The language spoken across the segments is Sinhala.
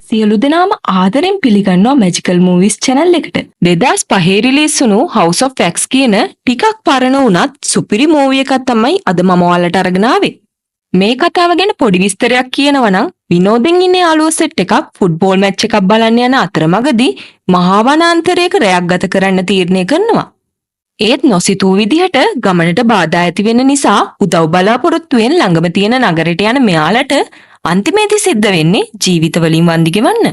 සියලු දෙනාම ආදරෙන් පිළිගන්නවා මැජිකල් මූවිස් චැනල් එකට. 2005 රිලීස් වුණු House of Wax කියන ටිකක් පරණ වුණත් සුපිරි මූවි එකක් තමයි අද මම ඔයාලට අරගෙන ආවේ. මේ කතාව ගැන පොඩි විස්තරයක් කියනවා නම්, විනෝදෙන් ඉන්න යාළුවෝ සෙට් එකක් ෆුට්බෝල් මැච් එකක් බලන්න යන අතරමඟදී මහා වනාන්තරයක රැයක් ගත කරන්න තීරණය කරනවා. ඒත් නොසිතූ විදිහට ගමනට බාධා ඇති වෙන නිසා උදව් බලාපොරොත්තුවෙන් ළඟම තියෙන නගරයට යන මෙයාලට අන්තිමේදී සිද්ධ වෙන්නේ ජීවිත වලින් වන්දි ගෙවන්න.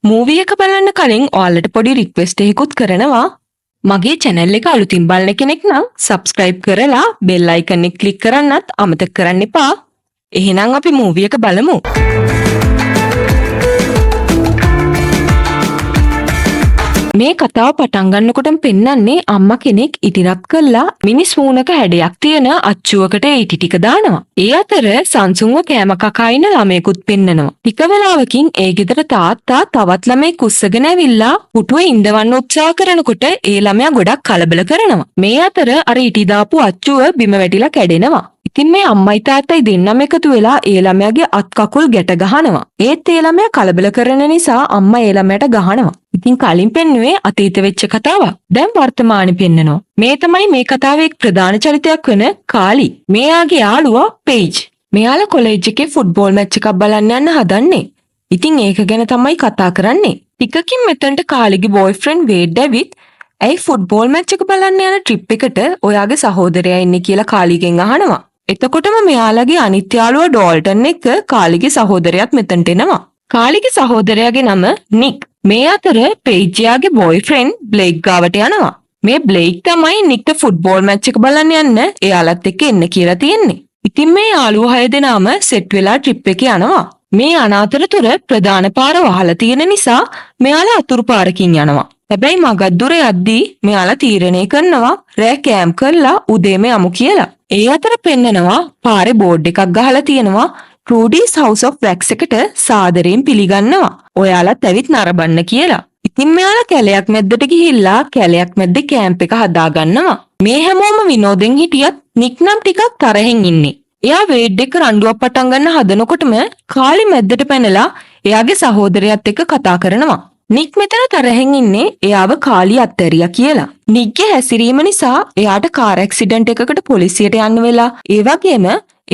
මූවි එක බලන්න කලින් ඔයාලට පොඩි රික්වෙස්ට් එකකුත් කරනවා. මගේ චැනල් එක අලුතින් බලන කෙනෙක් නම් සබ්ස්ක්‍රයිබ් කරලා බෙල් අයිකන් එක ක්ලික් කරන්නත් අමතක කරන්න එපා. එහෙනම් අපි මූවි එක බලමු. මේ කතාව පටන් ගන්නකොටම පෙන්නන්නේ අම්මා කෙනෙක් ඉටි රත් කරලා මිනිස් මූණක හැඩයක් තියෙන අච්චුවකට ඒ ඉටි ටික දානවා. ඒ අතර සංසුන්ව කෑම කකා ඉන්න ළමයෙකුත් පෙන්නනවා. ටික වෙලාවකින් ඒ ගෙදර තාත්තා තවත් ළමයෙක් උස්සගෙන ඇවිල්ලා පුටුවේ ඉඳවන්න උත්සාහ කරනකොට ඒ ළමයා ගොඩක් කලබල කරනවා. මේ අතර අර ඉටි දාපු අච්චුව බිම වැටිලා කැඩෙනවා. ඉතින් මේ අම්මයි තාත්තයි දෙන්නම එකතු වෙලා ඒ ළමයාගේ අත් කකුල් ගැට ගහනවා. ඒත් ඒ ළමයා කලබල කරන නිසා අම්මා ඒ ළමයාට ගහනවා. ඉතින් කලින් පෙන්නුවේ අතීත වෙච්ච කතාවක්. දැන් වර්තමානෙ පෙන්නනවා. මේ තමයි මේ කතාවේ එක් ප්‍රධාන චරිතයක් වන කාලි. මෙයාගේ යාළුවා පේජ්. මෙයාලා කොලෙජ් එකේ ෆුට්බෝල් මැච් එකක් බලන්න යන්න හදන්නේ. ඉතින් ඒක ගැන තමයි කතා කරන්නේ. ටිකකින් මෙතනට කාලිගේ බොයිෆ්‍රෙන්ඩ් වේඩ් ඇවිත්, ඇයි ෆුට්බෝල් මැච් එක බලන්න යන ට්‍රිප් එකට ඔයාගේ සහෝදරයා ඉන්නේ කියලා කාලිගෙන් අහනවා. එතකොටම මෙයාලගේ අනිත් යාළුවා ඩෝල්ටන් එක්ක කාලිගේ සහෝදරයාත් මෙතනට එනවා. කාලිගේ සහෝදරයාගේ නම නික්. මේ අතර පේජ්යාගේ බොයිෆ්‍රෙන්ඩ් බ්ලේක් ගාවට යනවා. මේ බ්ලේක් තමයි නික්ට ෆුට්බෝල් මැච් එක බලන්න යන්න එයාලත් එක්ක එන්න කියලා තියෙන්නේ. ඉතින් මේ යාළුවෝ හය දෙනාම සෙට් වෙලා ට්‍රිප් එකේ යනවා. මේ යන අතරතුර ප්‍රධාන පාර වහලා තියෙන නිසා මෙයාලා අතුරු පාරකින් යනවා. හැබැයි මගක් දුර යද්දී මෙයාලා තීරණය කරනවා රෑ කෑම් කරලා උදේම යමු කියලා. ඒ අතර පෙන්නනවා පාරේ බෝඩ් එකක් ගහලා තියෙනවා, "ට්‍රූඩීස් හවුස් ඔෆ් වැක්ස් එකට සාදරයෙන් පිළිගන්නවා. ඔයාලත් ඇවිත් නරඹන්න" කියලා. ඉතින් මෙයාලා කැලයක් මැද්දට ගිහිල්ලා කැලයක් මැද්දේ කැම්ප් එක හදාගන්නවා. මේ හැමෝම විනෝදෙන් හිටියත් නික් නම් ටිකක් තරහෙන් ඉන්නේ. එයා වේඩ් එක්ක රණ්ඩුවක් පටන් ගන්න හදනකොටම කාලි මැද්දට පැනලා එයාගේ සහෝදරයත් එක්ක කතා කරනවා. නික් මෙතන තරහෙන් ඉන්නේ එයාව කාලි අත්හැරියා කියලා. නික්ගේ හැසිරීම නිසා එයාට කාර් ඇක්සිඩන්ට් එකකට පොලිසියට යන්න වෙලා, ඒ වගේම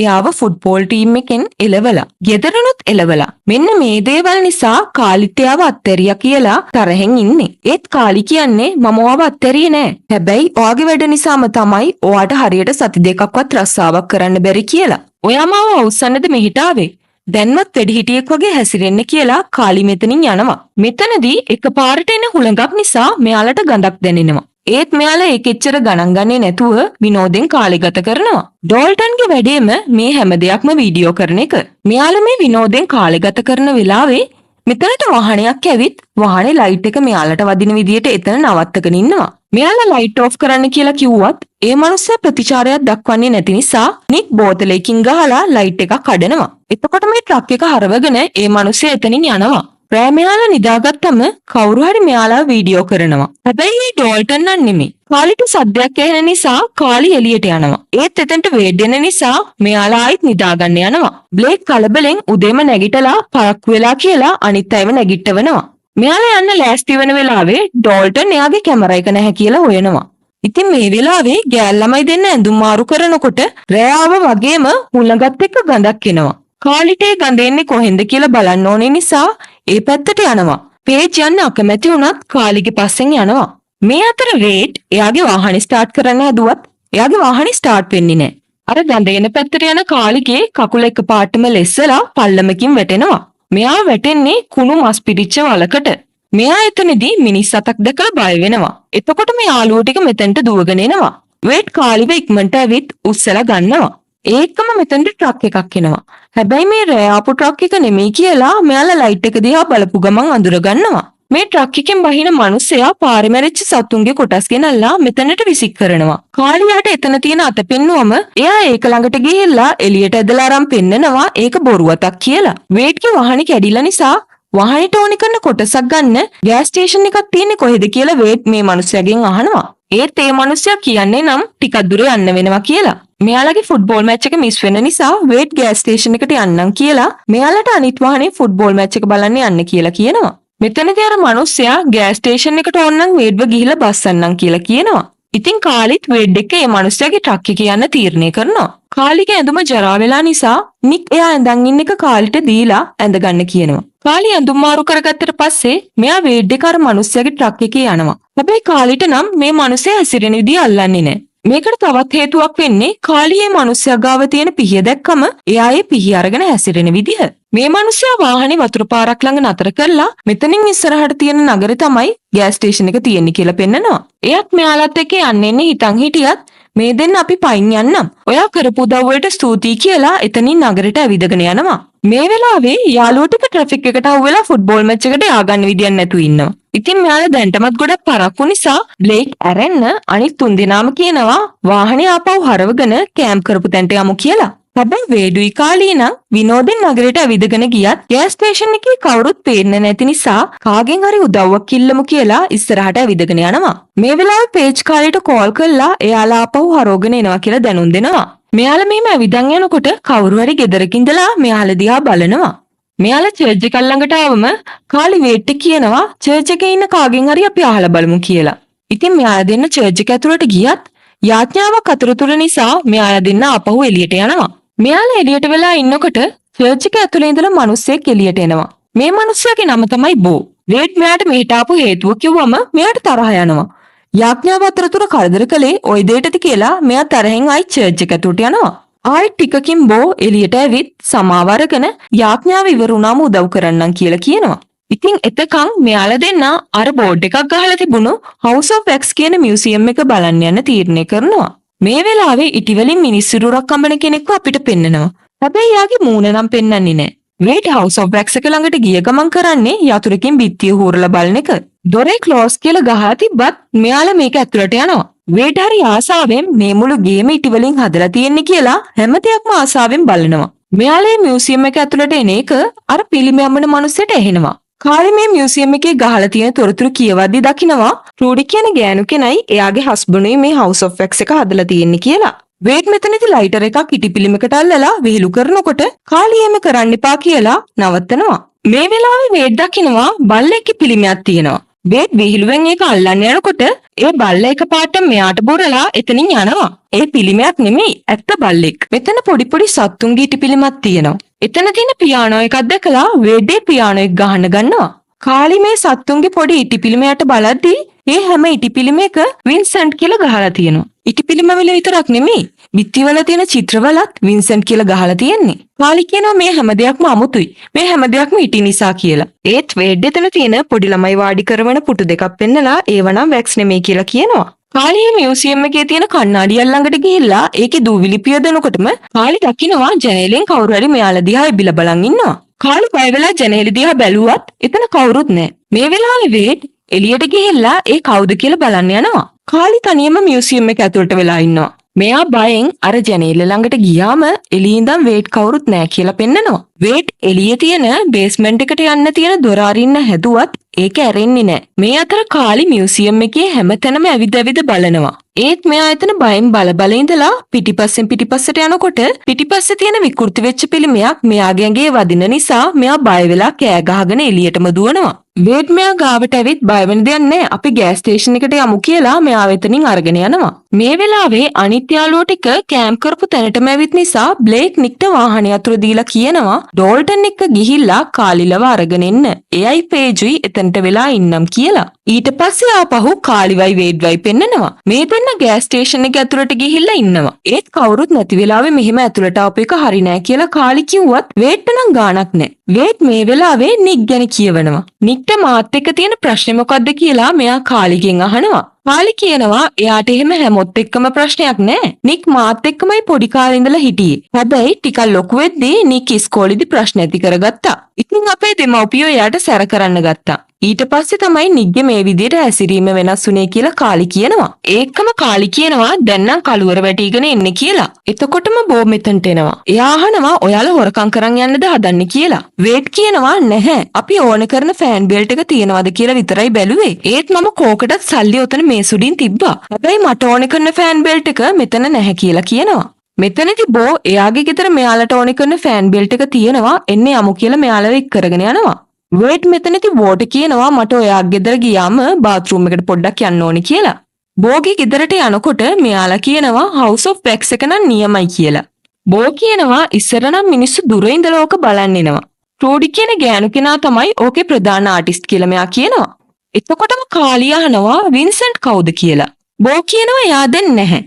එයාව ෆුට්බෝල් ටීම් එකෙන් එලවලා, ගෙදරනුත් එලවලා. මෙන්න මේ දේවල් නිසා කාලිත් එයාව අත්හැරියා කියලා තරහෙන් ඉන්නේ. ඒත් කාලි කියන්නේ, මම ඔයාව අත්හැරියේ නෑ. හැබැයි ඔයාගේ වැඩ නිසාම තමයි ඔයාට හරියට සති 2ක්වත් රස්සාවක් කරන්න බැරි කියලා. ඔයා මාව අවුස්සන්නද මෙහෙට ආවේ? දැන්වත් වැඩිහිටියෙක් වගේ හැසිරෙන්න කියලා කාලි මෙතනින් යනවා. මෙතනදී එකපාරට එන හුළඟක් නිසා මෙයාලට ගඳක් දැනෙනවා. ඒත් මෙයාලා ඒක එච්චර ගණන් ගන්නේ නැතුව විනෝදෙන් කාලය ගත කරනවා. ඩෝල්ටන්ගේ වැඩේම මේ හැම දෙයක්ම වීඩියෝ කරන එක. මෙයාලා මේ විනෝදෙන් කාලය ගත කරන වෙලාවේ මෙතනට වාහනයක් ඇවිත් වාහනේ ලයිට් එක මෙයාලට වදින විදියට එතන නවත්තගෙන ඉන්නවා. මෙයාලා ලයිට් ඔෆ් කරන්න කියලා කිව්වත් ඒ මනුස්සයා ප්‍රතිචාරයක් දක්වන්නේ නැති නිසා නික් බෝතලයකින් ගහලා ලයිට් එකක් කඩනවා. එතකොට මේ ට්‍රක් එක හරවගෙන ඒ මනුස්සයා එතනින් යනවා. රෑ මෙයාලා නිදාගත්තම කවුරු හරි මෙයාලාව වීඩියෝ කරනවා. හැබැයි මේ ඩෝල්ටන් නම් නෙමෙයි. කාලිට සද්දයක් ඇහෙන නිසා කාලි එළියට යනවා. ඒත් එතනට වේඩ් එන නිසා මෙයාලා ආයිත් නිදාගන්න යනවා. බ්ලේක් කලබලෙන් උදේම නැගිටලා පරක්කු වෙලා කියලා අනිත් අයව නැගිට්ටවනවා. මෙයාලා යන්න ලෑස්ති වෙන වෙලාවේ ඩෝල්ටන් එයාගේ කැමරා එක නැහැ කියලා හොයනවා. ඉතින් මේ වෙලාවේ ගෑල් ළමයි දෙන්න ඇඳුම් මාරු කරනකොට රෑ ආව වගේම හුළඟත් එක්ක ගඳක් එනවා. කාලිට ඒ ගඳ එන්නේ කොහෙන්ද කියලා බලන්න ඕනේ නිසා ඒ පැත්තට යනවා. පේජ් යන්න අකමැති වුණත් කාලිගේ පස්සෙන් යනවා. මේ අතර වේඩ් එයාගේ වාහනේ ස්ටාර්ට් කරන්න හැදුවත් එයාගේ වාහනේ ස්ටාර්ට් වෙන්නේ නැහැ. අර ගඳ එන පැත්තට යන කාලිගේ කකුල එකපාරටම ලෙස්සලා පල්ලමකින් වැටෙනවා. මෙයා වැටෙන්නේ කුණු මස් පිරිච්ච වලකට. මෙයා එතනදී මිනිස් අතක් දැකලා බය වෙනවා. එතකොට මේ යාළුවෝ ටික මෙතනට දුවගෙන එනවා. වේඩ් කාලිව ඉක්මනට ඇවිත් උස්සලා ගන්නවා. ඒ එක්කම මෙතනට ට්‍රක් එකක් එනවා. හැබැයි මේ රෑ ආපු ට්‍රක් එක නෙමෙයි කියලා මෙයාලා ලයිට් එක දිහා බලපු ගමන් අඳුර ගන්නවා. මේ ට්‍රක් එකෙන් බහින මනුස්සයා පාරේ මැරිච්ච සතුන්ගේ කොටස් ගෙනල්ලා මෙතනට විසික් කරනවා. කාලියාට එතන තියෙන අත පෙන්නුවම එයා ඒක ළඟට ගිහිල්ලා එළියට ඇදලා අරන් පෙන්නනවා ඒක බොරු අතක් කියලා. වේඩ්ගේ වාහනේ කැඩිලා නිසා වාහනේට ඕනි කරන කොටසක් ගන්න ගෑස් ස්ටේෂන් එකක් තියෙන්නේ කොහෙද කියලා වේඩ් මේ මනුස්සයාගෙන් අහනවා. ඒත් ඒ මනුස්සයා කියන්නේ නම් ටිකක් දුර යන්න වෙනවා කියලා. මෙයාලගේ ෆුට්බෝල් මැච් එක මිස් වෙන නිසා වේඩ් ගෑස් ස්ටේෂන් එකට යන්නම් කියලා මෙයාලට අනිත් වාහනේ ෆුට්බෝල් මැච් එක බලන්න යන්න කියලා කියනවා. මෙතනදී අර මිනිස්සයා ගෑස් ස්ටේෂන් එකට ඕනනම් වේඩ්ව ගිහිල්ලා බස්සන්නම් කියලා කියනවා. ඉතින් කාලිත් වේඩ් එක්ක ඒ මිනිස්සයාගේ ට්‍රක් එකේ යන්න තීරණය කරනවා. කාලිගේ ඇඳුම ජරා වෙලා නිසා නික් එයා ඇඳන් ඉන්න එක කාලිට දීලා ඇඳ ගන්න කියනවා. කාලි ඇඳුම් මාරු කරගත්තට පස්සේ මෙයා වේඩ් එක අර මිනිස්සයාගේ ට්‍රක් එකේ යනවා. හැබැයි කාලිට නම් මේ මිනිස්සයා හැසිරෙන විදිය අල්ලන්නේ නැහැ. මේකට තවත් හේතුවක් වෙන්නේ කාලි මේ මිනිස්සයා ගාව තියෙන පිහිය දැක්කම එයා ඒ පිහිය අරගෙන හැසිරෙන විදිහ. මේ මිනිස්සයා වාහනේ වතුර පාරක් ළඟ නතර කරලා මෙතනින් ඉස්සරහට තියෙන නගරේ තමයි ගෑස් ස්ටේෂන් එක තියෙන්නේ කියලා පෙන්නනවා. එයත් මෙයාලත් එක්ක යන්න එන්නේ හිතන් හිටියත් මේ දෙන්න අපි පයින් යන්නම්. ඔයා කරපු උදව් වලට ස්තුතියි කියලා එතනින් නගරෙට ඇවිදගෙන යනවා. මේ වෙලාවේ යාළුවෝ ටික ට්‍රැෆික් එකට අහුවෙලා ෆුට්බෝල් මැච් එකට යාගන්න විදියක් නැතුව ඉන්නවා. ඉතින් මෙයාලා දැන්ටමත් ගොඩක් පරක්කු නිසා බ්ලේක් ඇරෙන්න අනිත් තුන් දෙනාම කියනවා වාහනේ ආපහු හරවගෙන කැම්ප් කරපු තැනට යමු කියලා. හැබැයි වේඩුයි කාලී නම් විනෝදෙන් නගරයට ඇවිදගෙන ගියත් ගෑස් ස්ටේෂන් එකේ කවුරුත් පේන්නේ නැති නිසා කාගෙන් හරි උදව්වක් ඉල්ලමු කියලා ඉස්සරහට ඇවිදගෙන යනවා. මේ වෙලාවේ පේජ් කාලිට කෝල් කරලා එයාලා ආපහු හරවගෙන එනවා කියලා දැනුම් දෙනවා. මෙයාලා මෙහෙම ඇවිදන් යනකොට කවුරු හරි ගෙදරක ඉඳලා මෙයාලා දිහා බලනවා. මෙයාලා චර්ච් එකක් ළඟට ආවම කාලි වේඩ්ට කියනවා චර්ච් එකේ ඉන්න කාගෙන් හරි අපි අහලා බලමු කියලා. ඉතින් මෙයාලා දෙන්න චර්ච් එක ඇතුළට ගියත් යාඥාවක් අතරතුර නිසා මෙයාලා දෙන්න ආපහු එළියට යනවා. මෙයාලා එළියට වෙලා ඉන්නකොට චර්ච් එක ඇතුලේ ඉඳලා මිනිස්සෙක් එළියට එනවා. මේ මිනිස්සයාගේ නම තමයි බෝ. වේඩ් මෙයාට මෙහෙට ආපු හේතුව කිව්වම මෙයාට තරහ යනවා. යාඥාව අතරතුර කරදර කළේ ඔය දෙයටද කියලා මෙයා තරහෙන් ආයි චර්ච් එක ඇතුළට යනවා. ආයෙත් ටිකකින් බෝ එළියට ඇවිත් සමාව අරගෙන යාඥාව ඉවර වුණාම උදව් කරන්නම් කියලා කියනවා. ඉතින් එතකන් මෙයාලා දෙන්න අර බෝඩ් එකක් ගහලා තිබුණු House of Wax කියන මියුසියම් එක බලන්න යන්න තීරණය කරනවා. මේ වෙලාවේ ඉටිවලින් මිනිස් සිරුරක් අඹන කෙනෙක්ව අපිට පෙන්නනවා. හැබැයි එයාගේ මූණ නම් පෙන්වන්නේ නෑ. වේඩ් House of Wax එක ළඟට ගිය ගමන් කරන්නේ යතුරකින් බිත්තිය හූරලා බලන එක. දොරේ ක්ලෝස් කියලා ගහලා තිබ්බත් මෙයාලා මේක ඇතුළට යනවා. වේඩ් හරි ආසාවෙන් මේ මුළු ගේම ඉටි වලින් හදලා තියෙන්නේ කියලා හැම දෙයක්ම ආසාවෙන් බලනවා. මෙයාලා මේ මියුසියම් එක ඇතුළට එන එක අර පිළිම අඹන මනුස්සයට ඇහෙනවා. කාලේ මේ මියුසියම් එකේ ගහලා තියෙන තොරතුරු කියවද්දි දකිනවා රූඩි කියන ගෑනු කෙනයි එයාගේ හස්බන්ඩුයි මේ House of Wax එක හදලා තියෙන්නේ කියලා. වේඩ් මෙතනදි ලයිටර් එකක් ඉටි පිළිමකට අල්ලලා විහිළු කරනකොට කාලි එහෙම කරන්න එපා කියලා නවත්තනවා. මේ වෙලාවේ වේඩ් දකිනවා බල්ලෙක්ගේ පිළිමයක් තියෙනවා. වේඩ් විහිළුවෙන් ඒක අල්ලන්න යනකොට ඒ බල්ලා එකපාරට මෙයාට බුරලා එතනින් යනවා. ඒ පිළිමයක් නෙමෙයි, ඇත්ත බල්ලෙක්. මෙතන පොඩි පොඩි සත්තුන්ගේ ඉටි පිළිමක් තියෙනවා. එතන තියෙන පියානෝ එකක් දැකලා වේඩ් ඒ පියානෝ එක ගහන්න ගන්නවා. කාලි මේ සත්තුන්ගේ පොඩි ඉටි පිළිමයට බලද්දී ඒ හැම ඉටි පිළිමයක වින්සන්ට් කියලා ගහලා තියෙනවා. ඉටි පිළිම වල විතරක් නෙමෙයි, බිත්තිවල තියෙන චිත්‍රවලත් වින්සන්ට් කියලා ගහලා තියෙන්නේ. කාලි කියනවා මේ හැම දෙයක්ම අමුතුයි. මේ හැම දෙයක්ම ඉටි නිසා කියලා. ඒත් වේඩ් එතන තියෙන පොඩි ළමයි වාඩි කරවන පුටු දෙකක් පෙන්නලා ඒව නම් වැක්ස් නෙමෙයි කියලා කියනවා. කාලි මේ මියුසියම් එකේ තියෙන කණ්ණාඩියක් ළඟට ගිහිල්ලා ඒකේ දූවිලි පියදනකොටම කාලි දකිනවා ජනේලෙන් කවුරු හරි මෙයාලා දිහා එබිලා බලන් ඉන්නවා. කාලි බය වෙලා ජනේලෙ දිහා බැලුවත් එතන කවුරුත් නෑ. මේ වෙලාවේ වේඩ් එළියට ගිහිල්ලා ඒ කවුද කියලා බලන්න යනවා. කාලි තනියම මියුසියම් එක ඇතුළට වෙලා ඉන්නවා. මෙයා බයෙන් අර ජනේල ළඟට ගියාම එළියේ ඉඳන් වේඩ් කවුරුත් නෑ කියලා පෙන්නනවා. වේඩ් එළියේ තියෙන බේස්මන්ට් එකට යන්න තියෙන දොර අරින්න හැදුවත් ඒක ඇරෙන්නේ නෑ. මේ අතර කාලි මියුසියම් එකේ හැමතැනම ඇවිද ඇවිද බලනවා. ඒත් මෙයා එතන බයෙන් බල බල ඉඳලා පිටිපස්සෙන් පිටිපස්සට යනකොට පිටිපස්සේ තියෙන විකෘති වෙච්ච පිළිමයක් මෙයාගේ ඇඟේ වදින නිසා මෙයා බය වෙලා කෑ ගහගෙන එළියටම දුවනවා. වේඩ් මෙයා ගාවට ඇවිත් බය වෙන දෙයක් නෑ, අපි ගෑස් ස්ටේෂන් එකට යමු කියලා මෙයාව එතනින් අරගෙන යනවා. මේ වෙලාවේ අනිත් යාළුවෝ ටික කැම්ප් කරපු තැනටම ඇවිත් නිසා බ්ලේක් නික්ට වාහනේ යතුරු දීලා කියනවා ඩෝල්ටන් එක්ක ගිහිල්ලා කාලිලව අරගෙන එන්න. එයයි පේජුයි එතනට වෙලා ඉන්නම් කියලා. ඊට පස්සේ ආපහු කාලිවයි වේඩ්වයි පෙන්නනවා. මේ දෙන්න ගෑස් ස්ටේෂන් එක ඇතුළට ගිහිල්ලා ඉන්නවා. ඒත් කවුරුත් නැති වෙලාවේ මෙහෙම ඇතුළට ආපු එක හරි නෑ කියලා කාලි කිව්වත් වේඩ්ට නම් ගාණක් නෑ. වේඩ් මේ වෙලාවේ නික් ගැන කියවනවා. නික්ට මාත් එක්ක තියෙන ප්‍රශ්නේ මොකද්ද කියලා මෙයා කාලිගෙන් අහනවා. කාලි කියනවා එයාට එහෙම හැමොත් එක්කම ප්‍රශ්නයක් නෑ. නික් මාත් එක්කමයි පොඩි කාලේ ඉඳලා හිටියේ. හැබැයි ටිකක් ලොකු වෙද්දී නික් ඉස්කෝලේදී ප්‍රශ්න ඇති කරගත්තා. ඉතින් අපේ දෙමව්පියෝ එයාට සැර කරන්න ගත්තා. ඊට පස්සේ තමයි නික්ගේ මේ විදිහට හැසිරීම වෙනස් වුනේ කියලා කාලි කියනවා. ඒකම කාලි කියනවා දැන් නම් කළුවර වැටීගෙන එන්නේ කියලා. එතකොටම බෝ මෙතනට එනවා. එයා අහනවා ඔයාලා හොරකම් කරන් යන්නද හදන්නේ කියලා. වේඩ් කියනවා නැහැ, අපි ඕන කරන ෆෑන් බෙල්ට් එක තියනවද කියලා විතරයි බැලුවේ. ඒත් මම කෝකටත් සල්ලි ඔතන මේස උඩින් තිබ්බා. හැබැයි මට ඕන කරන ෆෑන් බෙල්ට් එක මෙතන නැහැ කියලා කියනවා. මෙතනදි බෝ එයාගේ ගෙදර මෙයාලට ඕනේ කරන ෆෑන් බෙල්ට් එක තියෙනවා, එන්න යමු කියලා මෙයාලව එක් කරගෙන යනවා. වේඩ් මෙතනදි බෝට කියනවා මට ඔයාගේ ගෙදර ගියාම බාත්රූම් එකට පොඩ්ඩක් යන්න ඕනේ කියලා. බෝගේ ගෙදරට යනකොට මෙයාලා කියනවා හවුස් ඔෆ් වැක්ස් එක නම් නියමයි කියලා. බෝ කියනවා ඉස්සර නම් මිනිස්සු දුර ඉඳලා ඕක බලන්න එනවා. ට්‍රූඩි කියන ගෑනු කෙනා තමයි ඕකේ ප්‍රධාන ආටිස්ට් කියලා මෙයා කියනවා. එතකොටම කාලි අහනවා වින්සන්ට් කවුද කියලා. බෝ කියනවා එයා දැන් නැහැ.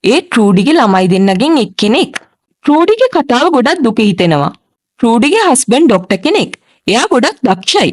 ඒ ට්‍රූඩිගේ ළමයි දෙන්නගෙන් එක්කෙනෙක්. ට්‍රූඩිගේ කතාව ගොඩක් දුක හිතෙනවා. ට්‍රූඩිගේ හස්බන්ඩ් ඩොක්ටර් කෙනෙක්. එයා ගොඩක් දක්ෂයි.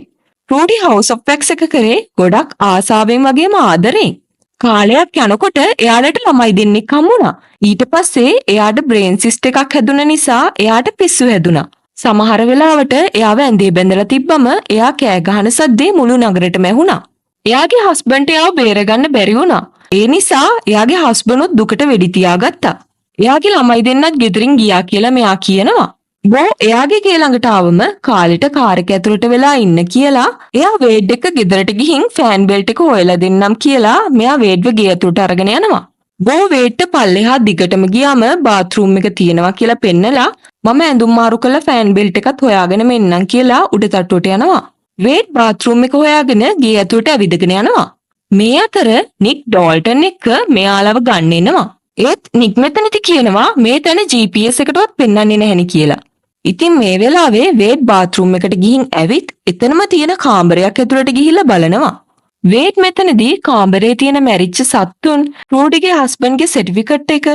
ට්‍රූඩි හවුස් ඔෆ් වැක්ස් එක කරේ ගොඩක් ආසාවෙන් වගේම ආදරෙන්. කාලයක් යනකොට එයාලට ළමයි දෙන්නෙක් හම්බුණා. ඊට පස්සේ එයාට බ්‍රේන් සිස්ට් එකක් හැදුන නිසා එයාට පිස්සු හැදුනා. සමහර වෙලාවට එයාව ඇඳේ බැඳලා තිබ්බම එයා කෑ ගහන සද්දේ මුළු නගරෙටම ඇහුණා. එයාගේ හස්බන්ඩ් එයාව බේරගන්න බැරි වුණා. ඒ නිසා එයාගේ හස්බන්ඩුත් දුකට වෙඩි තියාගත්තා. එයාගේ ළමයි දෙන්නත් ගෙදරින් ගියා කියලා මෙයා කියනවා. බෝ එයාගේ ගේ ළඟට ආවම කාලිට කාර් එක ඇතුළට වෙලා ඉන්න කියලා, එයා වේඩ් එක ගෙදරට ගිහින් ෆෑන් බෙල්ට් එක හොයලා දෙන්නම් කියලා මෙයා වේඩ්ව ගේ ඇතුළට අරගෙන යනවා. බෝ වේඩ්ට පල්ලෙහා දිගටම ගියාම බාත්රූම් එක තියෙනවා කියලා පෙන්නලා, මම ඇඳුම් මාරු කරලා ෆෑන් බෙල්ට් එකත් හොයාගෙන එන්නම් කියලා උඩ තට්ටුවට යනවා. වේඩ් බාත්රූම් එක හොයාගෙන ගේ ඇතුළට ඇවිදගෙන යනවා. මේ අතර නික් ඩෝල්ටන් එක්ක මෙයාලව ගන්න එනවා. ඒත් නික් මෙතනදි කියනවා මේ තැන GPS එකටවත් පෙන්වන්නේ නැහෙනි කියලා. ඉතින් මේ වෙලාවේ වේඩ් බාත්රූම් එකට ගිහින් ඇවිත් එතනම තියෙන කාමරයක් ඇතුළට ගිහිල්ලා බලනවා. වේඩ් මෙතනදී කාමරේ තියෙන මැරිච්ච සත්තුන්, ට්‍රූඩිගේ හස්බන්ඩ්ගේ සර්ටිෆිකට් එක,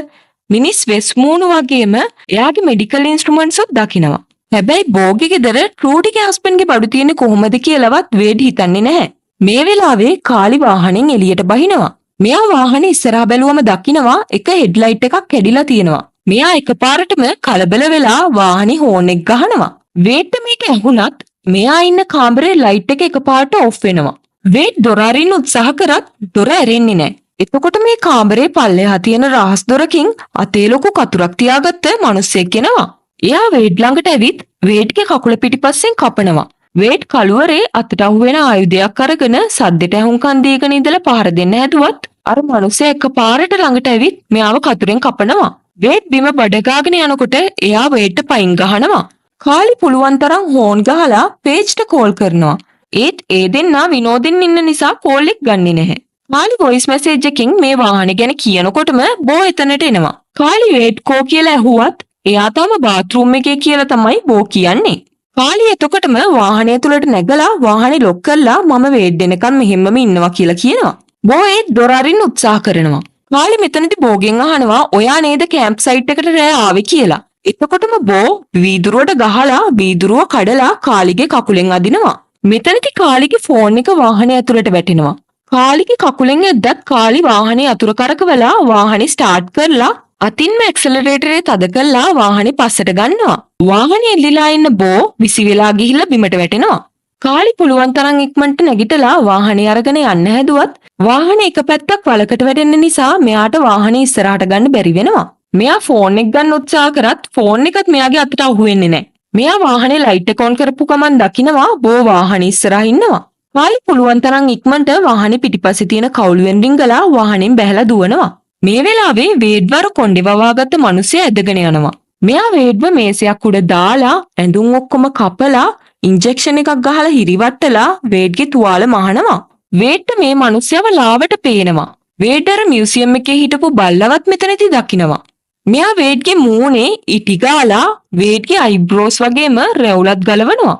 මිනිස් වෙස් මූණු වගේම එයාගේ මෙඩිකල් ඉන්ස්ට්‍රුමන්ට්ස් උත් දකිනවා. හැබැයි බෝගේ ගෙදර ට්‍රූඩිගේ හස්බන්ඩ්ගේ බඩු තියෙන්නේ කොහොමද කියලාවත් වේඩ් හිතන්නේ නැහැ. මේ වෙලාවේ කාලි වාහනෙන් එළියට බහිනවා. මෙයා වාහනේ ඉස්සරහා බැලුවම දකිනවා එක හෙඩ්ලයිට් එකක් කැඩිලා තියෙනවා. මෙයා එකපාරටම කලබල වෙලා වාහනේ හෝන් එක ගහනවා. වේඩ්ට මේක ඇහුණත් මෙයා ඉන්න කාමරේ ලයිට් එක එකපාරට ඔෆ් වෙනවා. වේඩ් දොර අරින්න උත්සාහ කරත් දොර ඇරෙන්නේ නැහැ. එතකොට මේ කාමරේ පල්ලෙහා තියෙන රහස් දොරකින් අතේ ලොකු කතුරක් තියාගත්ත මිනිස්සෙක් එනවා. එයා වේඩ් ළඟට ඇවිත් වේඩ්ගේ කකුල පිටිපස්සෙන් කපනවා. වේඩ් කළුවරේ අතට අහුවෙන ආයුධයක් අරගෙන සද්දෙට ඇහුම්කන් දීගෙන ඉඳලා පහර දෙන්න හැදුවත් අර මනුස්සයා එකපාරට ළඟට ඇවිත් මෙයාව කතුරෙන් කපනවා. වේඩ් බිම බඩගාගෙන යනකොට එයා වේඩ්ට පයින් ගහනවා. කාලි පුළුවන් තරම් හෝන් ගහලා පේජ්ට කෝල් කරනවා. ඒත් ඒ දෙන්නා විනෝදෙන් ඉන්න නිසා කෝල් එක ගන්නෙ නැහැ. කාලි වොයිස් මැසේජ් එකකින් මේ වාහනේ ගැන කියනකොටම බෝ එතනට එනවා. කාලි වේඩ් කෝ කියලා ඇහුවත් එයා තාම බාත්රූම් එකේ කියලා තමයි බෝ කියන්නේ. කාලි එතකොටම වාහනය තුලට නැගලා වාහනේ ලොක් කරලා මම වේඩ් එනකන් මෙහෙම්මම ඉන්නවා කියලා කියනවා. බෝ ඒත් දොර අරින්න උත්සාහ කරනවා. කාලි මෙතනදි බෝගෙන් අහනවා ඔයා නේද කැම්ප් සයිට් එකට රෑ ආවේ කියලා. එතකොටම බෝ වීදුරුවට ගහලා වීදුරුව කඩලා කාලිගේ කකුලෙන් අදිනවා. මෙතනදි කාලිගේ ෆෝන් එක වාහනේ ඇතුළට වැටෙනවා. කාලිගේ කකුලෙන් ඇද්දත් කාලි වාහනේ අතුර කරකවලා වාහනේ ස්ටාර්ට් කරලා අතින්ම ඇක්සලරේටරේ තද කරලා වාහනේ පස්සට ගන්නවා. වාහනේ එල්ලිලා ඉන්න බෝ විසි වෙලා ගිහිල්ලා බිමට වැටෙනවා. කාලි පුළුවන් තරම් ඉක්මනට නැගිටලා වාහනේ අරගෙන යන්න හැදුවත් වාහනේ එක පැත්තක් වලකට වැටෙන්න නිසා මෙයාට වාහනේ ඉස්සරහට ගන්න බැරි වෙනවා. මෙයා ෆෝන් එක ගන්න උත්සාහ කරත් ෆෝන් එකත් මෙයාගේ අතට අහු වෙන්නේ නැහැ. මෙයා වාහනේ ලයිට් එක ඔන් කරපු ගමන් දකිනවා බෝ වාහනේ ඉස්සරහා ඉන්නවා. කාලි පුළුවන් තරම් ඉක්මනට වාහනේ පිටිපස්සේ තියෙන කවුළුවෙන් රිංගලා වාහනෙන් බැහැලා දුවනවා. මේ වෙලාවේ වේඩ්ව අර කොණ්ඩේ වවාගත්ත මිනිස්සයා ඇදගෙන යනවා. මෙයා වේඩ්ව මේසයක් උඩ දාලා ඇඳුම් ඔක්කොම කපලා ඉන්ජෙක්ෂන් එකක් ගහලා හිරිවට්ටලා වේඩ්ගේ තුවාල මහනවා. වේඩ්ට මේ මිනිස්සයව ලාවට පේනවා. වේඩ් අර මියුසියම් එකේ හිටපු බල්ලවත් මෙතනදී දකිනවා. මෙයා වේඩ්ගේ මූණේ ඉටි ගාලා වේඩ්ගේ අයිබ්‍රෝස් වගේම රැවුලත් ගලවනවා.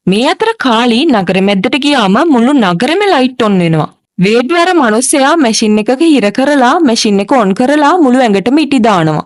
මේ අතර කාලි නගර මැද්දට ගියාම මුළු නගරෙම ලයිට් ඔන් වෙනවා. වේඩ්ව අර මිනිස්සයා මැෂින් එකක හිර කරලා මැෂින් එක ඔන් කරලා මුළු ඇඟටම ඉටි දානවා.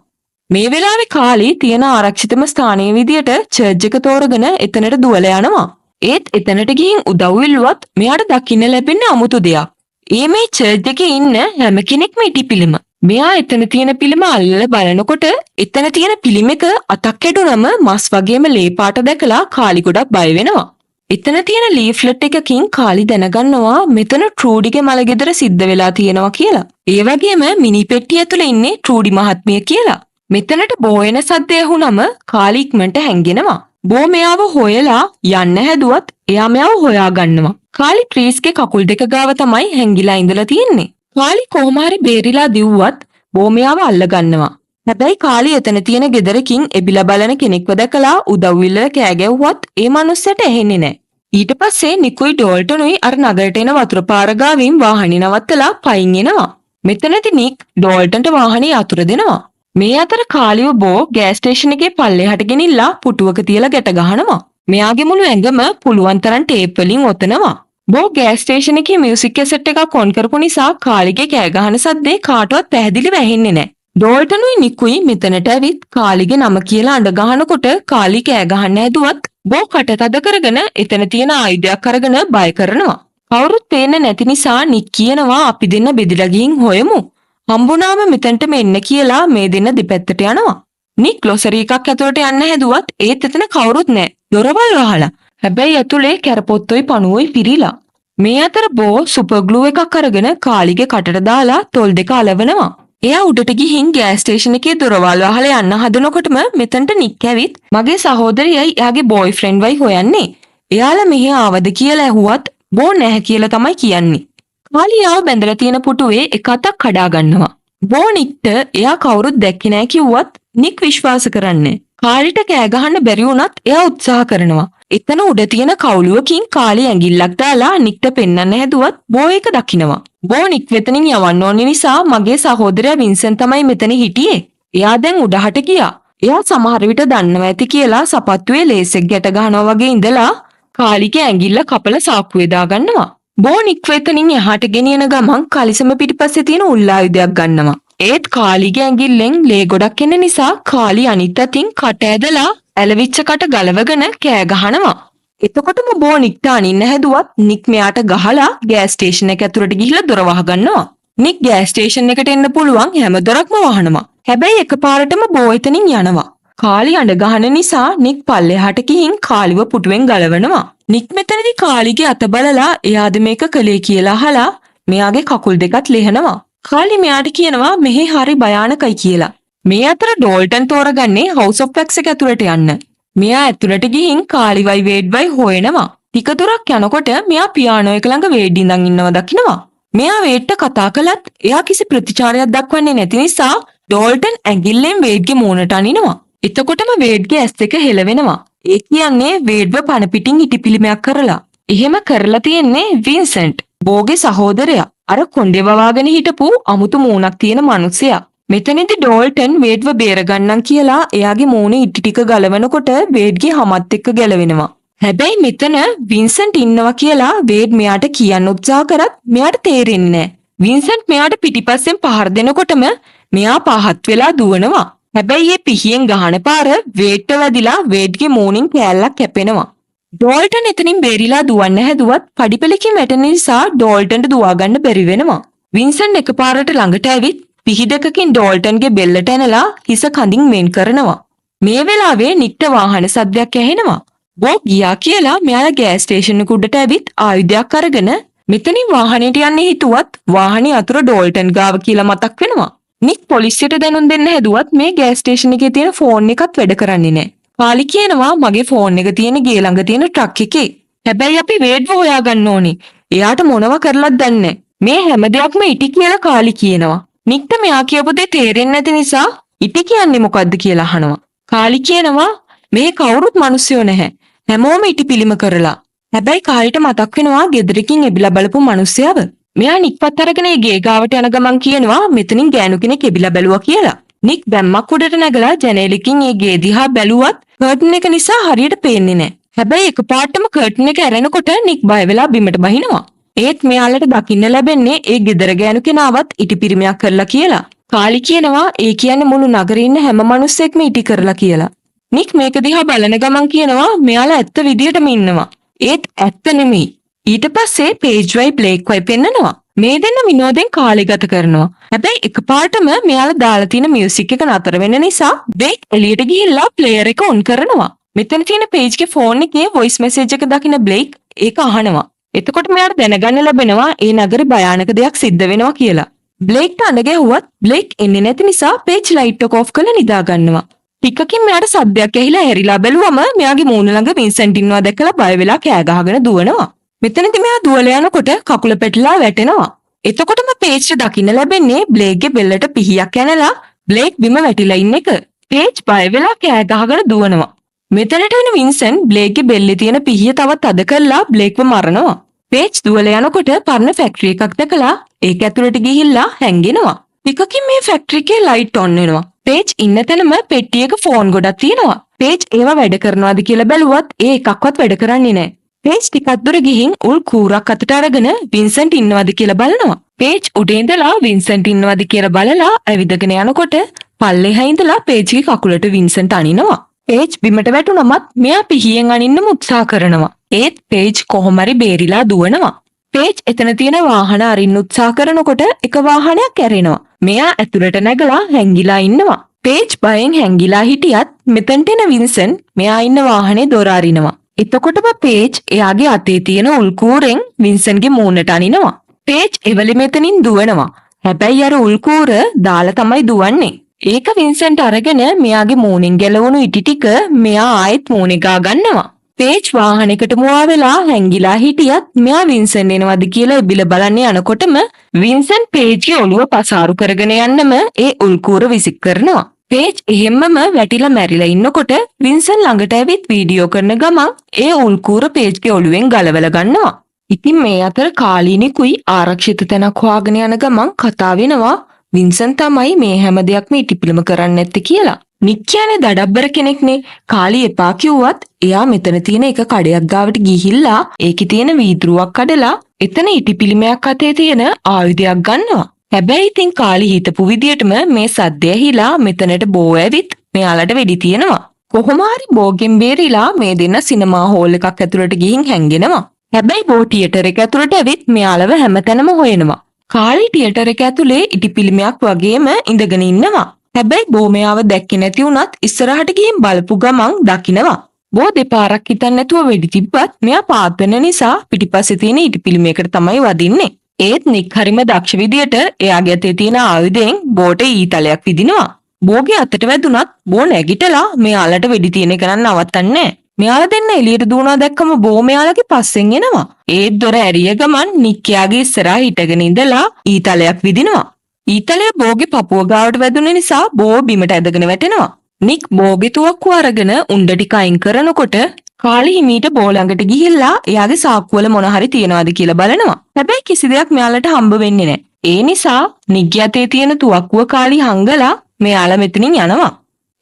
මේ වෙලාවේ කාලි තියෙන ආරක්ෂිතම ස්ථානයේ විදියට චර්ච් එක තෝරගෙන එතනට දුවලා යනවා. ඒත් එතනට ගිහින් උදව් ඉල්ලුවත් මෙයාට දකින්න ලැබෙන්නේ අමුතු දෙයක්. ඒ මේ චර්ච් එකේ ඉන්න හැම කෙනෙක්ම ඉටි පිළිම. මෙයා එතන තියෙන පිළිම අල්ලලා බලනකොට එතන තියෙන පිළිමෙක අතක් කැඩුනම මස් වගේම ලේ පාට දැකලා කාලි ගොඩක් බය වෙනවා. එතන තියෙන ලීෆ්ලට් එකකින් කාලි දැනගන්නවා මෙතන ට්‍රූඩිගේ මළගෙදර සිද්ධ වෙලා තියෙනවා කියලා. ඒ වගේම මිනි පෙට්ටිය ඇතුලේ ඉන්නේ ට්‍රූඩි මහත්මිය කියලා. මෙතනට බෝ එන සද්දය ඇහුනම කාලි ඉක්මනට හැංගෙනවා. බෝ මෙයාව හොයලා යන්න හැදුවත් එයා මෙයාව හොයා ගන්නවා. කාලි ට්‍රීස්ගේ කකුල් දෙක ගාව තමයි හැංගිලා ඉඳලා තියෙන්නේ. කාලි කොහොම හරි බේරිලා දිව්වත් බෝ මෙයාව අල්ල ගන්නවා. හැබැයි කාලි එතන තියෙන ගෙදරකින් එබිලා බලන කෙනෙක්ව දැකලා උදව් ඉල්ලලා කෑ ගැහුවත් ඒ මනුස්සයට ඇහෙන්නේ නැහැ. ඊට පස්සේ නිකුයි ඩෝල්ටනුයි අර නගරට එන වතුර පාර ගාවින් වාහනේ නවත්තලා පයින් එනවා. මෙතනදි නික් ඩෝල්ටන්ට වාහනේ යතුර දෙනවා. මේ අතර කාලිව බෝ ගෑස් ස්ටේෂන් එකේ පල්ලෙහාට ගෙනිල්ලා පුටුවක තියලා ගැට ගහනවා. මෙයාගේ මුළු ඇඟම පුළුවන් තරම් ටේප් වලින් ඔතනවා. බෝ ගෑස් ස්ටේෂන් එකේ මියුසික් කැසට් එකක් ඔන් කරපු නිසා කාලිගේ කෑ ගහන සද්දේ කාටවත් පැහැදිලිව ඇහෙන්නේ නැහැ. ඩෝල්ටනුයි නිකුයි මෙතනට ඇවිත් කාලිගේ නම කියලා අඬ ගහනකොට කාලි කෑ ගහන්න හැදුවත් බෝ කට තද කරගෙන එතන තියෙන ආයුධයක් අරගෙන බය කරනවා. කවුරුත් පේන්නේ නැති නිසා නික් කියනවා අපි දෙන්න බෙදිලා ගිහින් හොයමු. හම්බුනාම මෙතනටම එන්න කියලා මේ දෙන්න දෙපැත්තට යනවා. නික් ග්‍රොසරි එකක් ඇතුළට යන්න හැදුවත් ඒත් එතන කවුරුත් නැහැ. දොරවල් වහලා. හැබැයි ඇතුලේ කැරපොත්තොයි පණුවොයි පිරීලා. මේ අතර බෝ සුපර් ග්ලූ එකක් අරගෙන කාලිගේ කටට දාලා තොල් දෙක අලවනවා. එයා උඩට ගිහින් ගෑස් ස්ටේෂන් එකේ දොරවල් වහලා යන්න හදනකොටම මෙතනට නික් ඇවිත් මගේ සහෝදරියයි එයාගේ බෝයිෆ්‍රෙන්ඩ්වයි හොයන්නේ. එයාලා මෙහෙ ආවද කියලා ඇහුවත් බෝ නැහැ කියලා තමයි කියන්නේ. කාලි එයාව බැඳලා තියෙන පුටුවේ එක අතක් කඩා ගන්නවා. බෝ නික්ට එයා කවුරුත් දැක්කේ නෑ කිව්වත් නික් විශ්වාස කරන්නේ. කාලිට කෑ ගහන්න බැරි වුණත් එයා උත්සාහ කරනවා. එතන උඩ තියෙන කවුළුවකින් කාලි ඇඟිල්ලක් දාලා නික්ට පෙන්වන්න හැදුවත් බෝ ඒක දකිනවා. බෝ නික් වෙතනින් යවන්න ඕන නිසා මගේ සහෝදරයා වින්සන්ට් තමයි මෙතන හිටියේ. එයා දැන් උඩහට ගියා. එයා සමහර විට දන්නවා ඇති කියලා සපත්තුවේ ලේස් එක ගැට ගහනවා වගේ ඉඳලා කාලිගේ ඇඟිල්ල කපලා සාක්කුවේ දාගන්නවා. බෝ නික් වෙතනින් එහාට ගෙනියන ගමන් කලිසම පිටිපස්සේ තියෙන උල්ආයුධයක් ගන්නවා. ඒත් කාලිගේ ඇඟිල්ලෙන් ලේ ගොඩක් එන නිසා කාලි අනිත් අතින් කට ඇදලා ඇලවිච්ච කට ගලවගෙන කෑ ගහනවා. එතකොටම බෝ නික්ට අනින්න හැදුවත් නික් මෙයාට ගහලා ගෑස් ස්ටේෂන් එක ඇතුළට ගිහිල්ලා දොර වහගන්නවා. නික් ගෑස් ස්ටේෂන් එකට එන්න පුළුවන් හැම දොරක්ම වහනවා. හැබැයි එකපාරටම බෝ එතනින් යනවා. කාලි අඬ ගහන නිසා නික් පල්ලෙහාට ගිහින් කාලිව පුටුවෙන් ගලවනවා. නික් මෙතනදි කාලිගේ අත බලලා එයාද මේක කළේ කියලා අහලා මෙයාගේ කකුල් දෙකත් ලිහනවා. කාලි මෙයාට කියනවා මෙහෙ හරි භයානකයි කියලා. මේ අතර ඩෝල්ටන් තෝරගන්නේ හවුස් ඔෆ් වැක්ස් එක ඇතුළට යන්න. මෙයා ඇතුළට ගිහින් කාලිවයි වේඩ්වයි හොයනවා. ටික දුරක් යනකොට මෙයා පියානෝ එක ළඟ වේඩ් ඉඳන් ඉන්නවා දකිනවා. මෙයා වේඩ්ට කතා කළත් එයා කිසි ප්‍රතිචාරයක් දක්වන්නේ නැති නිසා ඩෝල්ටන් ඇඟිල්ලෙන් වේඩ්ගේ මූණට අනිනවා. එතකොටම වේඩ්ගේ ඇස් දෙක හෙලවෙනවා. ඒ කියන්නේ වේඩ්ව පණ පිටින් ඉටිපිලිමයක් කරලා. එහෙම කරලා තියෙන්නේ වින්සන්ට්, බෝගේ සහෝදරයා. අර කොණ්ඩේ වවාගෙන හිටපු අමුතු මූණක් තියෙන මනුස්සයා. මෙතනදි ඩෝල්ටන් වේඩ්ව බේරගන්නම් කියලා එයාගේ මූණේ ඉටි ටික ගලවනකොට වේඩ්ගේ හමත් එක්ක ගැලවෙනවා. හැබැයි මෙතන වින්සන්ට් ඉන්නවා කියලා වේඩ් මෙයාට කියන්න උත්සාහ කරත් මෙයාට තේරෙන්නේ නැහැ. වින්සන්ට් මෙයාට පිටිපස්සෙන් පහර දෙනකොටම මෙයා පහත් වෙලා දුවනවා. හැබැයි ඒ පිහියෙන් ගහන පාර වේඩ්ට වැදිලා වේඩ්ගේ මූණින් කෑල්ලක් කැපෙනවා. ඩෝල්ටන් එතනින් බේරිලා දුවන්න හැදුවත් පඩිපෙලකින් වැටෙන නිසා ඩෝල්ටන්ට දුවා ගන්න බැරි වෙනවා. වින්සන්ට් එකපාරට ළඟට ඇවිත් පිහි දෙකකින් ඩෝල්ටන්ගේ බෙල්ලට ඇනලා හිස කඳින් වෙන් කරනවා. මේ වෙලාවේ නික්ට වාහන සද්දයක් ඇහෙනවා. බෝ ගියා කියලා මෙයාලා ගෑස් ස්ටේෂන් එක උඩට ඇවිත් ආයුධයක් අරගෙන මෙතනින් වාහනයට යන්න හිතුවත් වාහනේ අතුර ඩෝල්ටන් ගාව කියලා මතක් වෙනවා. නික් පොලිසියට දැනුම් දෙන්න හැදුවත් මේ ගෑස් ස්ටේෂන් එකේ තියෙන ෆෝන් එකත් වැඩ කරන්නේ නැහැ. කාලි කියනවා මගේ ෆෝන් එක තියෙන ගේ ළඟ තියෙන ට්‍රක් එකේ. හැබැයි අපි වේඩ්ව හොයාගන්න ඕනේ. එයාට මොනව කරලත් දන්නේ නැහැ. මේ හැම දෙයක්ම ඉටි කියලා කාලි කියනවා. නික්ට මෙයා කියපු දේ තේරෙන්නේ නැති නිසා ඉටි කියන්නේ මොකද්ද කියලා අහනවා. කාලි කියනවා මේ කවුරුත් මිනිස්සුયો නැහැ. හැමෝම ඉටි පිළිම කරලා. හැබැයි කාලිට මතක් වෙනවා ගෙදරකින් එබිලා බලපු මිනිස්සයව. මෙයා නික්වත් අරගෙන ඒ ගේ ගාවට යන ගමන් කියනවා මෙතනින් ගෑනු කෙනෙක් එබිලා බැලුවා කියලා. නික් බැම්මක් උඩට නැගලා ජනේලෙකින් ඒ ගේ දිහා බැලුවත් කර්ටන් එක නිසා හරියට පේන්නේ නැහැ. හැබැයි එකපාරටම කර්ටන් එක ඇරෙනකොට නික් බය වෙලා බිමට බහිනවා. ඒත් මෙයාලට දකින්න ලැබෙන්නේ ඒ ගෙදර ගෑනු කෙනාවත් ඉටි පිරිමයක් කරලා කියලා. කාලි කියනවා ඒ කියන්නේ මුළු නගරේ ඉන්න හැම මිනිස්සෙක්ම ඉටි කරලා කියලා. නික් මේක දිහා බලන ගමන් කියනවා මෙයාලා ඇත්ත විදියටම ඉන්නවා. ඒත් ඇත්ත නෙමෙයි. ඊට පස්සේ පේජ්වයි බ්ලේක්වයි පෙන්නනවා. මේ දෙන්න විනෝදෙන් කාලය ගත කරනවා. හැබැයි එකපාරටම මෙයාලා දාලා තියෙන මියුසික් එක නතර වෙන නිසා බ්ලේක් එළියට ගිහිල්ලා ප්ලේයර් එක ඔන් කරනවා. මෙතන තියෙන පේජ්ගේ ෆෝන් එකේ වොයිස් මෙසේජ් එක දකින බ්ලේක් ඒක අහනවා. එතකොට මෙයාට දැනගන්න ලැබෙනවා ඒ නගරේ භයානක දෙයක් සිද්ධ වෙනවා කියලා. බ්ලේක්ට අඬ ගැහුවත් බ්ලේක් එන්නේ නැති නිසා පේජ් ලයිට් එක ඔෆ් කරලා නිදා ගන්නවා. ටිකකින් මෙයාට සද්දයක් ඇහිලා හැරිලා බැලුවම මෙයාගේ මූණ ළඟ වින්සන්ට් ඉන්නවා දැකලා බය වෙලා කෑ ගහගෙන දුවනවා. මෙතනදි මෙයා දුවලා යනකොට කකුල පැටලලා වැටෙනවා. එතකොටම පේජ්ට දකින්න ලැබෙන්නේ බ්ලේක්ගේ බෙල්ලට පිහියක් ඇනලා බ්ලේක් බිම වැටිලා ඉන්න එක. පේජ් බය වෙලා කෑ ගහගෙන දුවනවා. මෙතනට එන වින්සන්ට් බ්ලේක්ගේ බෙල්ලේ තියෙන පිහිය තවත් තද කරලා බ්ලේක්ව මරනවා. පේජ් දුවලා යනකොට පරණ ෆැක්ටරි එකක් දැකලා ඒක ඇතුළට ගිහිල්ලා හැංගෙනවා. ටිකකින් මේ ෆැක්ටරි එකේ ලයිට් ඔන් වෙනවා. පේජ් ඉන්න තැනම පෙට්ටියක ෆෝන් ගොඩක් තියෙනවා. පේජ් ඒවා වැඩ කරනවාද කියලා බැලුවත් ඒ එකක්වත් වැඩ කරන්නේ නැහැ. පේජ් ටිකක් දුර ගිහින් උල් කූරක් අතට අරගෙන වින්සන්ට් ඉන්නවද කියලා බලනවා. පේජ් උඩ ඉඳලා වින්සන්ට් ඉන්නවද කියලා බලලා ඇවිදගෙන යනකොට පල්ලෙහා ඉඳලා පේජ්ගේ කකුලට වින්සන්ට් අනිනවා. පේජ් බිමට වැටුනමත් මෙයා පිහියෙන් අනින්නම උත්සාහ කරනවා. ඒත් පේජ් කොහොම හරි බේරිලා දුවනවා. පේජ් එතන තියෙන වාහන අරින්න උත්සාහ කරනකොට එක වාහනයක් ඇරෙනවා. මෙයා ඇතුළට නැගලා හැංගිලා ඉන්නවා. පේජ් බයෙන් හැංගිලා හිටියත් මෙතනට එන වින්සන්ට් මෙයා ඉන්න වාහනේ දොර අරිනවා. එතකොටම පේජ් එයාගේ අතේ තියෙන උල් කූරෙන් වින්සන්ගේ මූණට අනිනවා. පේජ් එවලෙ මෙතනින් දුවනවා. හැබැයි අර උල් කූර දාලා තමයි දුවන්නේ. ඒක වින්සන්ට් අරගෙන මෙයාගේ මූණෙන් ගැලවුණු ඉටි ටික මෙයා ආයෙත් මූණේ ගා ගන්නවා. පේජ් වාහනයකට මුවා වෙලා හැංගිලා හිටියත් මෙයා වින්සන්ට් එනවද කියලා එබිල බලන්න යනකොටම වින්සන්ට් පේජ්ගේ ඔළුව පසාරු කරගෙන යන්නම ඒ උල්කූර විසික් කරනවා. පේජ් එහෙම්මම වැටිලා මැරිලා ඉන්නකොට වින්සන් ළඟට ඇවිත් වීඩියෝ කරන ගමන් ඒ උල්කූර පේජ්ගේ ඔළුවෙන් ගලවලා ගන්නවා. ඉතින් මේ අතර කාලි නිකුයි ආරක්ෂිත තැනක් හොයාගෙන යන ගමන් කතා වෙනවා වින්සන් තමයි මේ හැම දෙයක්ම ඉටිපිලිම කරන්න නැත්තේ කියලා. නික් කියන්නේ දඩබ්බර කෙනෙක්නේ. කාලි එපා කිව්වත් එයා මෙතන තියෙන එක කඩයක් ගාවට ගිහිල්ලා ඒකේ තියෙන වීදුරුවක් කඩලා එතන ඉටිපිලිමයක් අතේ තියෙන ආයුධයක් ගන්නවා. හැබැයි ඉතින් කාලි හිතපු විදියටම මේ සද්දය ඇහිලා මෙතනට බෝ ඇවිත් මෙයාලට වෙඩි තියනවා. කොහොම හරි බෝගෙන් බේරිලා මේ දෙන්න සිනමා හෝල් එකක් ඇතුළට ගිහින් හැංගෙනවා. හැබැයි බෝ තියටර් එක ඇතුළට ඇවිත් මෙයාලව හැමතැනම හොයනවා. කාලි තියටර් එක ඇතුලේ ඉටිපිලිමයක් වගේම ඉඳගෙන ඉන්නවා. හැබැයි බෝ මෙයාව දැක්කේ නැති වුණත් ඉස්සරහට ගිහින් බලපු ගමන් දකිනවා. බෝ දෙපාරක් හිතන්නේ නැතුව වෙඩි තිබ්බත් මෙයා පාත් වෙන නිසා පිටිපස්සේ තියෙන ඉටිපිලිමයකට තමයි වදින්නේ. ඒත් නික් හරිම දක්ෂ විදියට එයාගේ අතේ තියෙන ආයුධයෙන් බෝට ඊතලයක් විදිනවා. බෝගේ අතට වැදුනත් බෝ නැගිටලා මෙයාලට වෙඩි තියෙන එක නම් නවත්තන්නේ නැහැ. මෙයාලා දෙන්න එළියට දුවනවා දැක්කම බෝ මෙයාලගේ පස්සෙන් එනවා. ඒත් දොර ඇරිය ගමන් නික් එයාගේ ඉස්සරහා හිටගෙන ඉඳලා ඊතලයක් විදිනවා. ඊතලය බෝගේ පපුව ගාවට වැදුන නිසා බෝ බිමට ඇදගෙන වැටෙනවා. නික් බෝගේ තුවක්කුව අරගෙන උණ්ඩ ටික අයින් කරනකොට කාලි හිමීට බෝ ළඟට ගිහිල්ලා එයාගේ සාක්කුවල මොන හරි තියනවාද කියලා බලනවා. හැබැයි කිසි දෙයක් මෙයාලට හම්බ වෙන්නේ නැහැ. ඒ නිසා නික්ගේ අතේ තියෙන තුවක්කුව කාලි හංගලා මෙයාලා මෙතනින් යනවා.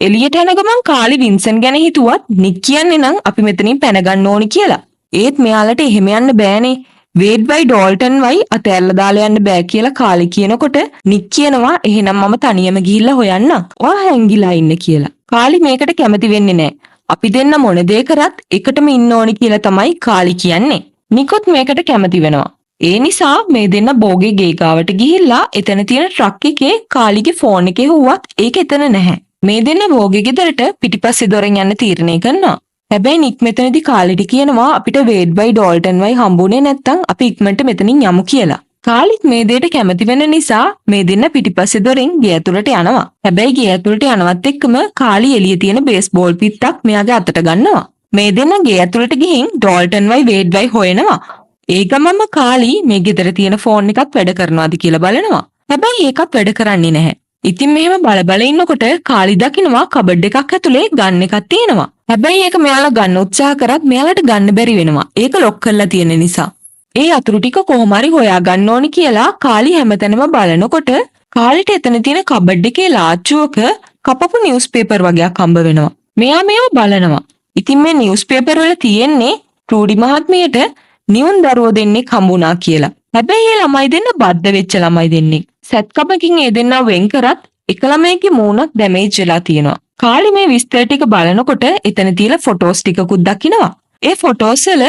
එළියට යන ගමන් කාලි වින්සන් ගැන හිතුවත් නික් කියන්නේ නම් අපි මෙතනින් පැන ගන්න ඕනි කියලා. ඒත් මෙයාලට එහෙම යන්න බෑනේ. වේඩ් වයි ඩෝල්ටන් වයි අතෑරලා දාලා යන්න බෑ කියලා කාලි කියනකොට නික් කියනවා එහෙනම් මම තනියම ගිහිල්ලා හොයන්නම්. ඔයා හැංගිලා ඉන්න කියලා. කාලි මේකට කැමති වෙන්නේ නෑ. අපි දෙන්න මොන දේ කරත් එකටම ඉන්න ඕනි කියලා තමයි කාලි කියන්නේ. නිකොත් මේකට කැමති වෙනවා. ඒ නිසා මේ දෙන්න බෝගේ ගේ ගාවට ගිහිල්ලා එතන තියෙන ට්‍රක් එකේ කාලිගේ ෆෝන් එකේ හුවත් ඒක එතන නැහැ. මේ දෙන්න බෝගේ ගෙදරට පිටිපස්සේ දොරෙන් යන්න තීරණය කරනවා. හැබැයි නික් මෙතනදි කාලිට කියනවා අපිට වේඩ් වයි ඩෝල්ටන් වයි හම්බුනේ නැත්තම් අපි ඉක්මනට මෙතනින් යමු කියලා. කාලිත් මේ දෙයට කැමති වෙන නිසා මේ දෙන්න පිටිපස්සේ දොරෙන් ගේ ඇතුළට යනවා. හැබැයි ගේ ඇතුළට යනවත් එක්කම කාලි එළිය තියෙන බේස්බෝල් පිත්තක් මෙයාගේ අතට ගන්නවා. මේ දෙන්න ගේ ඇතුළට ගිහින් ඩෝල්ටන් වයි වේඩ් වයි හොයනවා. ඒ ගමන්ම කාලි මේ ගෙදර තියෙන ෆෝන් එකත් වැඩ කරනවාද කියලා බලනවා. හැබැයි ඒකත් වැඩ කරන්නේ නැහැ. ඉතින් මෙහෙම බල බල ඉන්නකොට කාලි දකිනවා කබඩ් එකක් ඇතුලේ ගන් එකක් තියෙනවා. හැබැයි ඒක මෙයාලා ගන්න උත්සාහ කරත් මෙයාලට ගන්න බැරි වෙනවා. ඒක ලොක් කරලා තියෙන නිසා. ඒ අතුරු ටික කොහොම හරි හොයා ගන්න ඕනි කියලා කාලි හැමතැනම බලනකොට කාලිට එතන තියෙන කබඩ් එකේ ලාච්චුවක කපපු නිවුස් පේපර් වගයක් හම්බ වෙනවා. මෙයා මේව බලනවා. ඉතින් මේ නිවුස් පේපර් වල තියෙන්නේ ට්‍රූඩි මහත්මියට නිවුන් දරුවෝ දෙන්නෙක් හම්බුණා කියලා. හැබැයි ඒ ළමයි දෙන්න බද්ධ වෙච්ච ළමයි දෙන්නෙක්. සැත්කමකින් ඒ දෙන්නා වෙන් කරත් එක ළමයෙක්ගේ මූණක් ඩැමේජ් වෙලා තියෙනවා. කාලි මේ විස්තර ටික බලනකොට එතන තියෙන ෆොටෝස් ටිකකුත් දකිනවා. ඒ ෆොටෝස් වල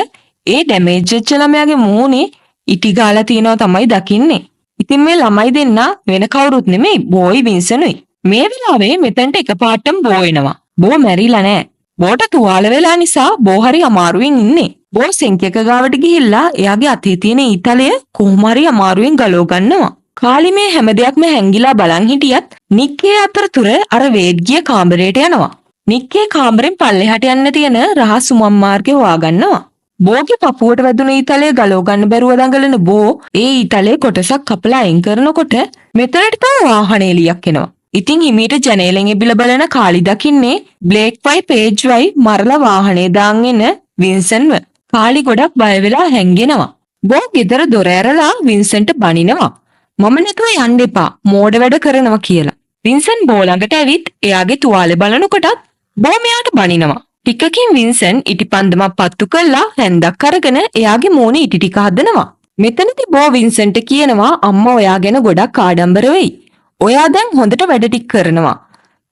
ඒ ඩැමේජ් වෙච්ච ළමයාගේ මූණේ ඉටි ගාලා තියෙනවා තමයි දකින්නේ. ඉතින් මේ ළමයි දෙන්නා වෙන කවුරුත් නෙමෙයි, බෝයි වින්සනුයි. මේ වෙලාවේ මෙතනට එකපාරටම බෝ එනවා. බෝ මැරිලා නෑ. බෝට තුවාල වෙලා නිසා බෝ හරි අමාරුවෙන් ඉන්නේ. බෝ සින්ක් එක ගාවට ගිහිල්ලා එයාගේ අතේ තියෙන ඊතලය කොහොම හරි අමාරුවෙන් ගලව ගන්නවා. කාලි මේ හැම දෙයක්ම හැංගිලා බලන් හිටියත් නික් ඒ අතරතුර අර වේඩ් ගිය කාමරයට යනවා. නික් ඒ කාමරෙන් පල්ලෙහාට යන්න තියෙන රහස් සුමන් මාර්ගය හොයාගන්නවා. බෝගේ පපුවට වැදුන ඊතලය ගලව ගන්න බැරුව දඟලන බෝ ඒ ඊතලයේ කොටසක් කපලා අයින් කරනකොට මෙතනට තව වාහන එළියක් එනවා. ඉතින් හිමීට ජනේලෙන් එබිලා බලන කාලි දකින්නේ බ්ලේක්වයි පේජ්වයි මරලා වාහනේ දාන් එන වින්සන්ව. කාලි ගොඩක් බය වෙලා හැංගෙනවා. බෝ ගෙදර දොර ඇරලා වින්සන්ට බනිනවා. මම නැතුව යන්න එපා, මෝඩ වැඩ කරනවා කියලා. වින්සන් බෝ ළඟට ඇවිත් එයාගේ තුවාලේ බලනකොටත් බෝ මෙයාට බනිනවා. ටිකකින් වින්සන් ඉටිපන්දමක් පත්තු කරලා හැන්දක් අරගෙන එයාගේ මූණේ ඉටි ටික හදනවා. මෙතනදි බෝ වින්සන්ට කියනවා අම්මා ඔයා ගැන ගොඩක් ආඩම්බර වෙයි. ඔයා දැන් හොඳට වැඩ ටික කරනවා.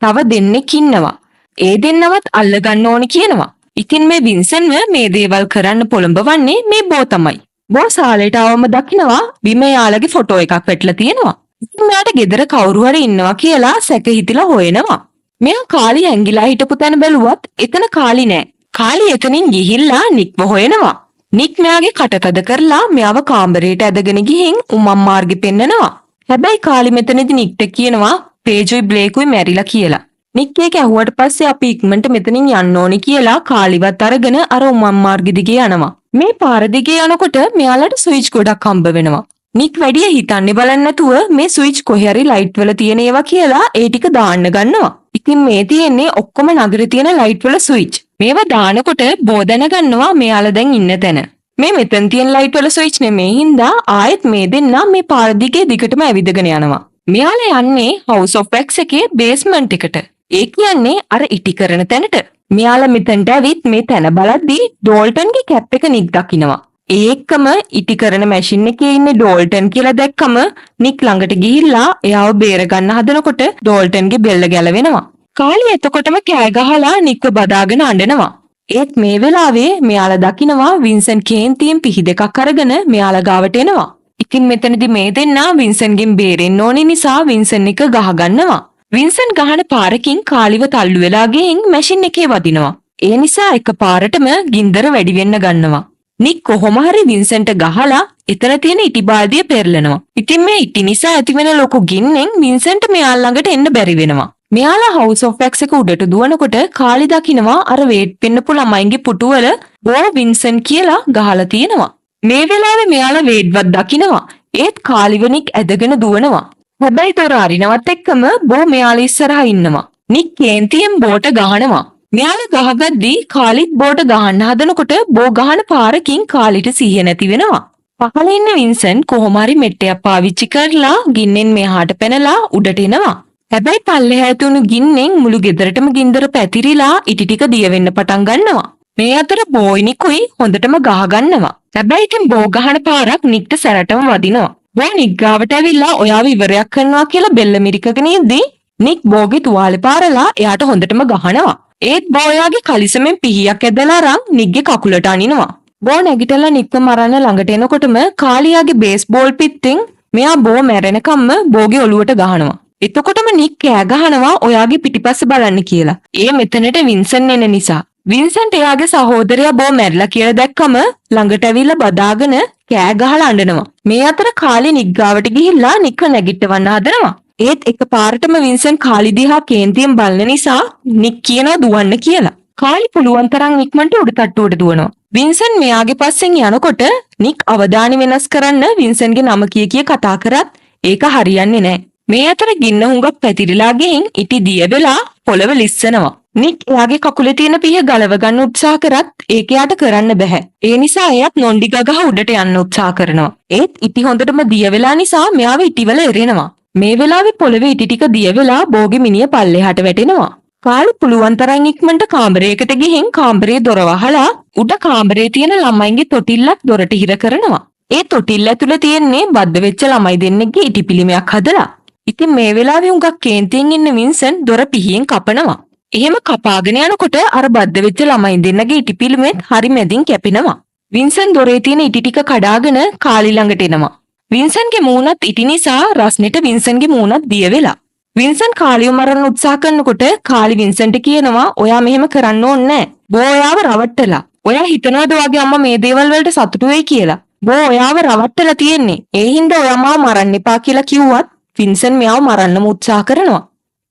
තව දෙන්නෙක් ඉන්නවා. ඒ දෙන්නවත් අල්ලගන්න ඕනි කියනවා. ඉතින් මේ වින්සන්ව මේ දේවල් කරන්න පොළඹවන්නේ මේ බෝ තමයි. බෝ සාලේට ආවම දකිනවා බිම එයාලගේ ෆොටෝ එකක් වැටිලා තියෙනවා. ඉතින් මෙයාට ගෙදර කවුරු හරි ඉන්නවා කියලා සැක හිතිලා හොයනවා. මෙයා කාලි හැංගිලා හිටපු තැන බැලුවත් එතන කාලි නෑ. කාලි එතනින් ගිහිල්ලා නික්ව හොයනවා. නික් මෙයාගේ කට තද කරලා මෙයාව කාමරේට ඇදගෙන ගිහින් උමම් මාර්ගෙ පෙන්නනවා. හැබැයි කාලි මෙතනදි නික්ට කියනවා පේජුයි බ්ලේකුයි මැරිලා කියලා. නික් ඒක ඇහුවට පස්සේ අපි ඉක්මනට මෙතනින් යන්න ඕනි කියලා කාලිවත් අරගෙන අර උමම් මාර්ගෙ දිගේ යනවා. මේ පාර දිගේ යනකොට මෙයාලට ස්විච් ගොඩක් හම්බ වෙනවා. නික් වැඩිය හිතන්නේ බලන්නේ නැතුව මේ ස්විච් කොහේ හරි ලයිට් වල තියෙන ඒවා කියලා ඒ ටික දාන්න ගන්නවා. ඉතින් මේ තියෙන්නේ ඔක්කොම නගරේ තියෙන ලයිට් වල ස්විච්. මේවා දානකොට බෝ දැනගන්නවා මෙයාලා දැන් ඉන්න තැන. මේ මෙතන තියෙන ලයිට් වල ස්විච් නෙමෙයි හින්දා ආයෙත් මේ දෙන්නා මේ පාර දිගේ දිගටම ඇවිදගෙන යනවා. මෙයාලා යන්නේ හවුස් ඔෆ් වැක්ස් එකේ බේස්මන්ට් එකට. ඒ කියන්නේ අර ඉටි කරන තැනට. මෙයාලා මෙතනට ඇවිත් මේ තැන බලද්දී ඩෝල්ටන්ගේ කැප් එක නික් දකිනවා. ඒ එක්කම ඉටි කරන මැෂින් එකේ ඉන්නේ ඩෝල්ටන් කියලා දැක්කම නික් ළඟට ගිහිල්ලා එයාව බේර ගන්න හදනකොට ඩෝල්ටන්ගේ බෙල්ල ගැලවෙනවා. කාලි එතකොටම කෑ ගහලා නික්ව බදාගෙන අඬනවා. ඒත් මේ වෙලාවේ මෙයාලා දකිනවා වින්සන් කේන්තියෙන් පිහි දෙකක් අරගෙන මෙයාලා ගාවට එනවා. ඉතින් මෙතනදි මේ දෙන්නා වින්සන්ගෙන් බේරෙන්න ඕනි නිසා වින්සන් එක ගහ ගන්නවා. වින්සන් ගහන පාරකින් කාලිව තල්ලු වෙලා ගිහින් මැෂින් එකේ වදිනවා. ඒ නිසා එක පාරටම ගින්දර වැඩි වෙන්න ගන්නවා. නික් කොහොම හරි වින්සන්ට ගහලා එතන තියෙන ඉටි බාල්දිය පෙරලනවා. ඉතින් මේ ඉටි නිසා ඇතිවෙන ලොකු ගින්නෙන් වින්සන්ට මෙයාලා ළඟට එන්න බැරි වෙනවා. මෙයාලා හවුස් ඔෆ් වැක්ස් එක උඩට දුවනකොට කාලි දකිනවා අර වේඩ් පෙන්නපු ළමයින්ගේ පුටුවල බෝ වින්සන් කියලා ගහලා තියෙනවා. මේ වෙලාවේ මෙයාලා වේඩ්වත් දකිනවා. ඒත් කාලිව නික් ඇදගෙන දුවනවා. හැබැයි දොර අරිනවත් එක්කම බෝ මෙයාලා ඉස්සරහා ඉන්නවා. නික් කේන්තියෙන් බෝට ගහනවා. මෙයාලා ගහගද්දී කාලිත් බෝට ගහන්න හදනකොට බෝ ගහන පාරකින් කාලිට සිහිය නැති වෙනවා. පහළ ඉන්න වින්සන් කොහොම හරි මෙට්ටයක් පාවිච්චි කරලා ගින්නෙන් මෙහාට පැනලා උඩට එනවා. හැබැයි පල්ලෙහා ඇති වුණු ගින්නෙන් මුළු ගෙදරටම ගින්දර පැතිරිලා ඉටි ටික දිය වෙන්න පටන් ගන්නවා. මේ අතර බෝයි නිකුයි හොඳටම ගහ ගන්නවා. හැබැයි ඉතින් බෝ ගහන පාරක් නික්ට සැරටම වදිනවා. බෝ නික් ගාවට ඇවිල්ලා ඔයාව ඉවරයක් කරනවා කියලා බෙල්ල මිරිකගෙන ඉද්දී නික් බෝගේ තුවාලේ පාරලා එයාට හොඳටම ගහනවා. ඒත් බෝ එයාගේ කලිසමෙන් පිහියක් ඇදලා අරන් නික්ගේ කකුලට අනිනවා. බෝ නැගිටලා නික්ව මරන්න ළඟට එනකොටම කාලියාගේ බේස්බෝල් පිත්තෙන් මෙයා බෝ මැරෙනකම්ම බෝගේ ඔලුවට ගහනවා. එතකොටම නික් කෑ ගහනවා ඔයාගේ පිටිපස්ස බලන්න කියලා. ඒ මෙතනට වින්සන් එන නිසා. වින්සන්ට් එයාගේ සහෝදරයා බෝ මැරිලා කියලා දැක්කම ළඟට ඇවිල්ලා බදාගෙන කෑ ගහලා අඬනවා. මේ අතර කාලි නික් ගාවට ගිහිල්ලා නික්ව නැගිටවන්න හදනවා. ඒත් එකපාරටම වින්සන් කාලි දිහා කේන්තියෙන් බලන නිසා නික් කියනවා දුවන්න කියලා. කාලි පුළුවන් තරම් ඉක්මනට උඩ තට්ටුවට දුවනවා. වින්සන් මෙයාගේ පස්සෙන් යනකොට නික් අවධානය වෙනස් කරන්න වින්සන්ගේ නම කිය කිය කතා කරත් ඒක හරියන්නේ නැහැ. මේ අතර ගින්න හුඟක් පැතිරිලා ගිහින් ඉටි දිය වෙලා පොළව ලිස්සනවා. නික් එයාගේ කකුලේ තියෙන පිහ ගලව ගන්න උත්සාහ කරත් ඒක එයාට කරන්න බැහැ. ඒ නිසා එයත් නොන්ඩි ගගහ උඩට යන්න උත්සාහ කරනවා. ඒත් ඉටි හොඳටම දිය වෙලා නිසා මෙයාව ඉටිවල එරෙනවා. මේ වෙලාවේ පොළවේ ඉටි ටික දිය වෙලා බෝගේ මිනිය පල්ලෙහාට වැටෙනවා. කාලි පුළුවන් තරම් ඉක්මනට කාමරයකට ගිහින් කාමරේ දොර වහලා උඩ කාමරේ තියෙන ළමයින්ගේ තොටිල්ලක් දොරට හිර කරනවා. ඒ තොටිල්ල ඇතුලේ තියෙන්නේ බද්ධ වෙච්ච ළමයි දෙන්නෙක්ගේ ඉටි පිළිමයක් හදලා. ඉතින් මේ වෙලාවේ හුඟක් කේන්තියෙන් ඉන්න වින්සන් දොර පිහියෙන් කපනවා. එහෙම කපාගෙන යනකොට අර බද්ධ වෙච්ච ළමයි දෙන්නගේ ඉටි පිළිමෙත් හරි මැදින් කැපෙනවා. වින්සන් දොරේ තියෙන ඉටි ටික කඩාගෙන කාලි ළඟට එනවා. වින්සන්ගේ මූණත් ඉටි නිසා රස්නෙට වින්සන්ගේ මූණත් දිය වෙලා. වින්සන් කාලිව මරන්න උත්සාහ කරනකොට කාලි වින්සන්ට කියනවා ඔයා මෙහෙම කරන්න ඕනේ නෑ. බෝ ඔයාව රවට්ටලා. ඔයා හිතනවද ඔයාගේ අම්මා මේ දේවල් වලට සතුටු වෙයි කියලා? බෝ ඔයාව රවට්ටලා තියෙන්නේ. ඒ හින්දා ඔයා මාව මරන්න එපා කියලා කිව්වත් වින්සන් මෙයාව මරන්නම උත්සාහ කරනවා.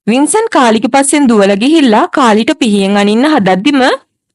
වින්සන් කාලිගේ පස්සෙන් දුවලා ගිහිල්ලා කාලිට පිහියෙන් අනින්න හදද්දිම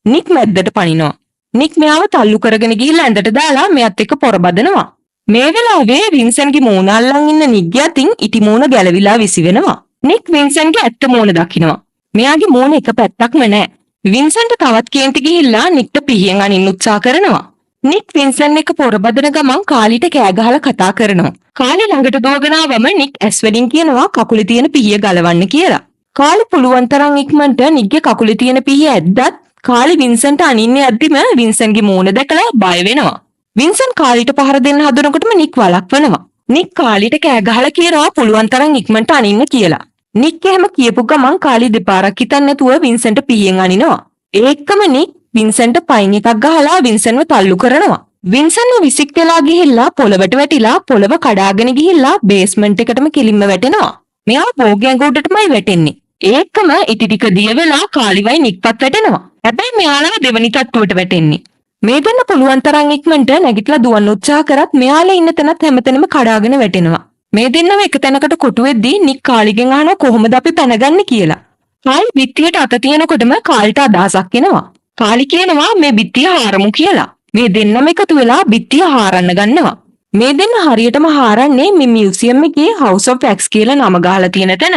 නික් මැද්දට පනිනවා. නික් මෙයාව තල්ලු කරගෙන ගිහිල්ලා ඇඳට දාලා මෙයත් එක්ක පොරබදනවා. මේ වෙලාවේ වින්සන්ගේ මූණ අල්ලන් ඉන්න නික්ගේ අතින් ඉටි මූණ ගැලවිලා විසි වෙනවා. නික් වින්සන්ගේ ඇත්ත මූණ දකිනවා. මෙයාගේ මූණ එක පැත්තක්ම නෑ. වින්සන්ට තවත් කේන්ති ගිහිල්ලා නික්ට පිහියෙන් අනින්න උත්සාහ කරනවා. නික් වින්සන් එක්ක පොරබදන ගමන් කාලිට කෑ ගහලා කතා කරනවා. කාලි ළඟට දුවගෙන ආවම නික් ඇස් වලින් කියනවා කකුලේ තියෙන පිහිය ගලවන්න කියලා. කාලි පුළුවන් තරම් ඉක්මනට නික්ගේ කකුලේ තියෙන පිහිය ඇද්දත් කාලි වින්සන්ට අනින්න යද්දිම වින්සන්ගේ මූණ දැකලා බය වෙනවා. වින්සන් කාලිට පහර දෙන්න හදනකොටම නික් වළක්වනවා. නික් කාලිට කෑ ගහලා කියනවා පුළුවන් තරම් ඉක්මනට අනින්න කියලා. නික් එහෙම කියපු ගමන් කාලි දෙපාරක් හිතන්නේ නැතුව වින්සන්ට පිහියෙන් අනිනවා. ඒ එක්කම නික් වින්සන්ට පයින් එකක් ගහලා වින්සන්ව තල්ලු කරනවා. වින්සන්ව විසික් වෙලා ගිහිල්ලා පොළවට වැටිලා පොළව කඩාගෙන ගිහිල්ලා බේස්මන්ට් එකටම කෙලින්ම වැටෙනවා. මෙයා බෝග ඇඟ උඩටමයි වැටෙන්නේ. ඒ එක්කම ඉටි ටික දිය වෙලා කාලිවයි නික්වත් වැටෙනවා. හැබැයි මෙයාලව දෙවනි තට්ටුවට වැටෙන්නේ. මේ දෙන්න පුළුවන් තරම් ඉක්මනට නැගිටලා දුවන්න උත්සාහ කරත් මෙයාලා ඉන්න තැනත් හැමතැනම කඩාගෙන වැටෙනවා. මේ දෙන්නම එක තැනකට කොටු වෙද්දී නික් කාලිගෙන් අහනවා කොහොමද අපි පැනගන්නේ කියලා. කාලි බිත්තියට අත තියනකොටම කාලිට අදහසක් එනවා. කාලි කියනවා මේ බිත්තිය හාරමු කියලා. මේ දෙන්නම එකතු වෙලා බිත්තිය හාරන්න ගන්නවා. මේ දෙන්න හරියටම හාරන්නේ මේ මියුසියම් එකේ House of Wax කියලා නම ගහලා තියෙන තැන.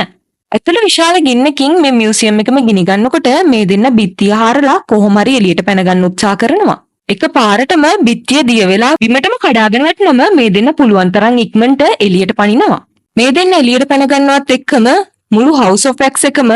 ඇතුළ විශාල ගින්නකින් මේ මියුසියම් එකම ගිනි ගන්නකොට මේ දෙන්න බිත්තිය හාරලා කොහොම හරි එළියට පැන ගන්න උත්සාහ කරනවා. එක පාරටම බිත්තිය දිය වෙලා බිමටම කඩාගෙන වැටුනම මේ දෙන්න පුළුවන් තරම් ඉක්මනට එළියට පනිනවා. මේ දෙන්න එළියට පැන ගන්නවත් එක්කම මුළු House of Wax එකම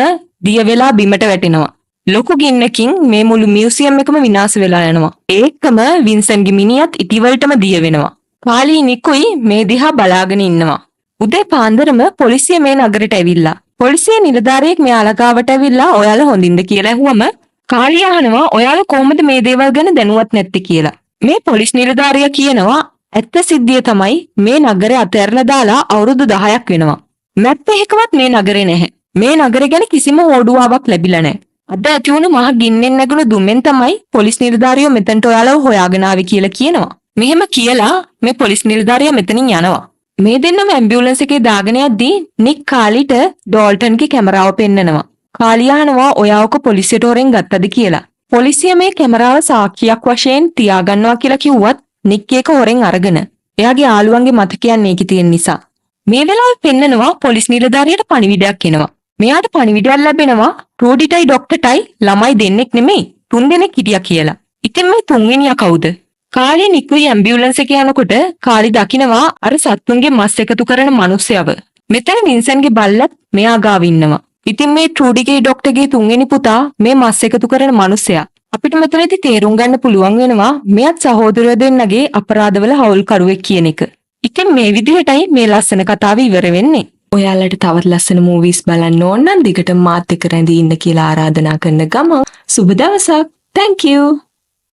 දිය වෙලා බිමට වැටෙනවා. ලොකු ගින්නකින් මේ මුළු මියුසියම් එකම විනාශ වෙලා යනවා. ඒ එක්කම වින්සන්ගේ මිනිහත් ඉටිවලටම දිය වෙනවා. කාලී නිකුයි මේ දිහා බලාගෙන ඉන්නවා. උදේ පාන්දරම පොලිසිය මේ නගරෙට ඇවිල්ලා. පොලිසිය නිලධාරියෙක් මෙයාලා ගාවට ඇවිල්ලා ඔයාලා හොඳින්ද කියලා ඇහුවම කාලී අහනවා ඔයාලා කොහොමද මේ දේවල් ගැන දැනුවත් නැත්තේ කියලා. මේ පොලිස් නිලධාරියා කියනවා ඇත්ත සිද්ධිය තමයි මේ නගරය අතහැරලා දාලා අවුරුදු 10ක් වෙනවා. මැප් එකකවත් මේ නගරේ නැහැ. මේ නගරේ ගැන කිසිම හෝඩුවාවක් ලැබිලා නැහැ. අද ඇති වුණු මහ ගින්නෙන් නැගුණු දුමෙන් තමයි පොලිස් නිලධාරියෝ මෙතනට ඔයාලව හොයාගෙන ආවේ කියලා කියනවා. මෙහෙම කියලා මේ පොලිස් නිලධාරියා මෙතනින් යනවා. මේ දෙන්නම ඇම්බියුලන්ස් එකේ දාගෙන යද්දී නික් කාලිට ඩෝල්ටන්ගේ කැමරාව පෙන්නනවා. කාලි අහනවා ඔයා ඔක පොලිසියට හොරෙන් ගත්තද කියලා. පොලිසිය මේ කැමරාව සාක්ෂියක් වශයෙන් තියාගන්නවා කියලා කිව්වත් නික් ඒක හොරෙන් අරගෙන. එයාගේ යාළුවන්ගේ මතකයන් ඒකේ තියෙන නිසා. මේ වෙලාවේ පෙන්නනවා පොලිස් නිලධාරියට පණිවිඩයක් එනවා. මෙයාට පණිවිඩයක් ලැබෙනවා රූඩිටයි ඩොක්ටර්ටයි ළමයි දෙන්නෙක් නෙමෙයි, තුන් දෙනෙක් හිටියා කියලා. ඉතින් මේ තුන්වෙනියා කවුද? කාලි නිකුයි ඇම්බියුලන්ස් එකේ යනකොට කාලි දකිනවා අර සත්තුන්ගේ මස් එකතු කරන මිනිස්සයව. මෙතන වින්සන්ගේ බල්ලත් මෙයා ගාව ඉන්නවා. ඉතින් මේ ට්‍රූඩිගේ ඩොක්ටර්ගේ තුන්වෙනි පුතා මේ මස් එකතු කරන මිනිස්සයා. අපිට මෙතනදී තේරුම් ගන්න පුළුවන් වෙනවා මෙයත් සහෝදරයෝ දෙන්නගේ අපරාධවල හවුල්කරුවෙක් කියන එක. ඉතින් මේ විදිහටයි මේ ලස්සන කතාව ඉවර වෙන්නේ. ඔයාලට තවත් ලස්සන මූවීස් බලන්න ඕන නම් දිගටම මාත් එක්ක රැඳී ඉන්න කියලා ආරාධනා කරන ගමන් සුබ දවසක්. Thank you.